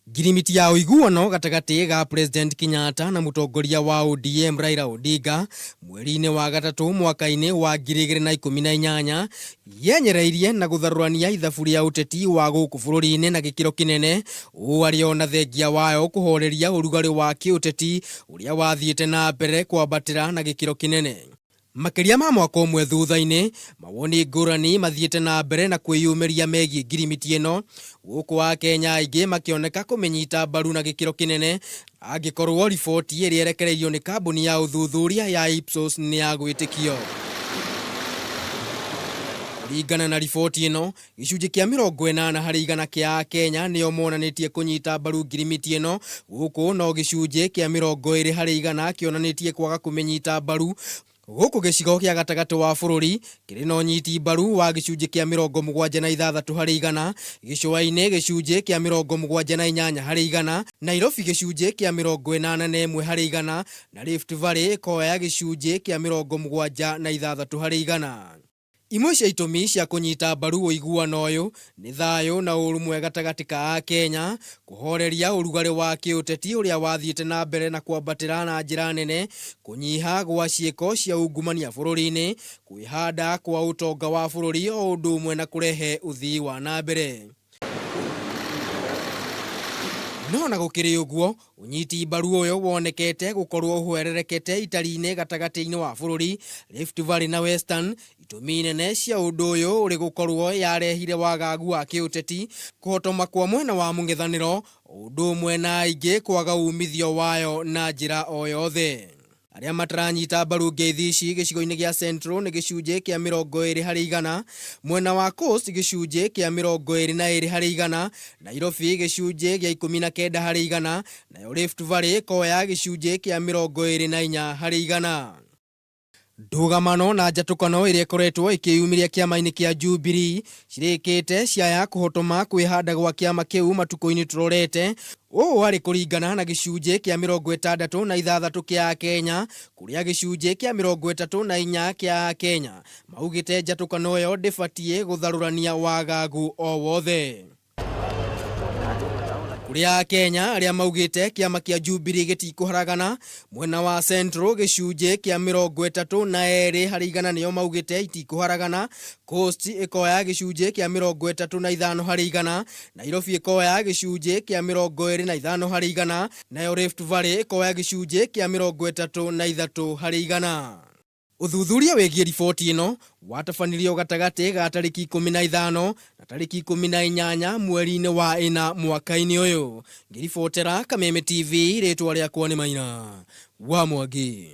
Ngirimiti ya ũiguano gatagatĩ ga President Kenyatta na mũtongoria wa ODM Raila Odinga mweri-inĩ wa gatatũ mwaka-inĩ wa 2018 yenyereirie na gũtharũrania ithabu rĩa ũteti wa gũkũ bũrũri-inĩ na gĩkĩro kĩnene, ũũ arĩ o na thengia wayo kũhoreria ũrugarĩ wa kĩũteti ũrĩa wathiĩte na mbere kwambatĩra na gĩkĩro kĩnene. Makĩria ma mwaka ũmwe thutha-inĩ, mawoni ngũrani mathiĩte na mbere na kwĩyumĩria megiĩ ngirimiti ĩno, gũkũ Akenya aingĩ makĩoneka kũmĩnyita mbaru na gĩkĩro kĩnene angĩkorwo riboti ĩrĩa ĩrekereirio nĩ kambuni ya ũthuthuria ya Ipsos nĩ ya gwĩtĩkio. Kũringana na riboti ĩno, gĩcunjĩ kĩa 80% kĩa Akenya nĩo monanĩtie kũnyita mbaru ngirimiti ĩno, gũkũ no gĩcunjĩ kĩa 20% kĩonanĩtie kwaga kũmĩnyita mbaru, gũkũ gĩcigo kĩa gatagatĩ wa bũrũri kĩrĩ na ũnyiti mbaru wa gĩcunjĩ kĩa 76%, gĩcũa-inĩ gĩcunjĩ kĩa 78%, Nairobi gĩcunjĩ kĩa 81% na Rift Valley ĩkoya gĩcunjĩ kĩa 76%. Imwe cia itũmi cia kũnyita mbaru ũiguano ũyũ nĩ thayũ na ũrũmwe gatagatĩ ka Akenya, kũhoreria ũrugarĩ wa kĩũteti ũrĩa wathiĩte na mbere na kwambatĩra na njĩra nene, kũnyiha gwa ciĩko cia ungumania bũrũri-inĩ, kwĩhanda kwa ũtonga wa bũrũri o ũndũ ũmwe na kũrehe ũthii wa na mbere. No na gũkĩrĩ ũguo, ũnyiti mbaru ũyũ wonekete gũkorwo ũhwererekete itari-inĩ gatagatĩ-inĩ wa bũrũri, Rift Valley na Western. Itũmi nene cia ũndũ ũyũ ũrĩ gũkorwo yarehire wagagu wa kĩũteti, kũhotoma kwa mwena wa mũng'ethanĩro, o ũndũ ũmwe na aingĩ kwaga umithio wayo na njĩra o yothe. Arĩa mataranyita mbaru ngeithi ici gĩcigo-inĩ gĩa Central nĩ gĩcunjĩ kĩa 20%, mwena wa Coast gĩcunjĩ kĩa 22%, Nairobi gĩcunjĩ gĩa 19%, nayo Rift Valley ĩkoya gĩcunjĩ kĩa 24%. Ndũgamano na njatũkano ĩrĩa ĩkoretwo ĩkĩyumĩria kĩama-inĩ kĩa Jubilee cirĩkĩte ciaya kũhotoma kwĩhanda gwa kĩama kĩu matukũ-inĩ tũrorete, ũũ arĩ kũringana na gĩcunjĩ kĩa 66 kĩa Akenya, kũrĩa gĩcunjĩ kĩa 34 kĩa Akenya maugĩte njatũkano ĩyo ndĩbatiĩ gũtharũrania wagagu o wothe. Kũrĩa Akenya arĩa maugĩte kĩama kĩa Jubilee gĩtikũharagana, mwena wa Central gĩcunjĩ kĩa 32% nĩo maugĩte itikũharagana, Coast ĩkoya gĩcunjĩ kĩa 35%, Nairobi ĩkoya gĩcunjĩ kĩa 25%, nayo Rift Valley ĩkoya gĩcunjĩ kĩa 33%. Ũthuthuria wĩgiĩ riboti ĩno watabanirio gatagatĩ ga tarĩki 15 na tarĩki 18 mweri-inĩ wa ĩna mwaka-inĩ ũyũ. Ngĩribotera Kameme TV, rĩtwa rĩakwa nĩ Maina wa Mwangi.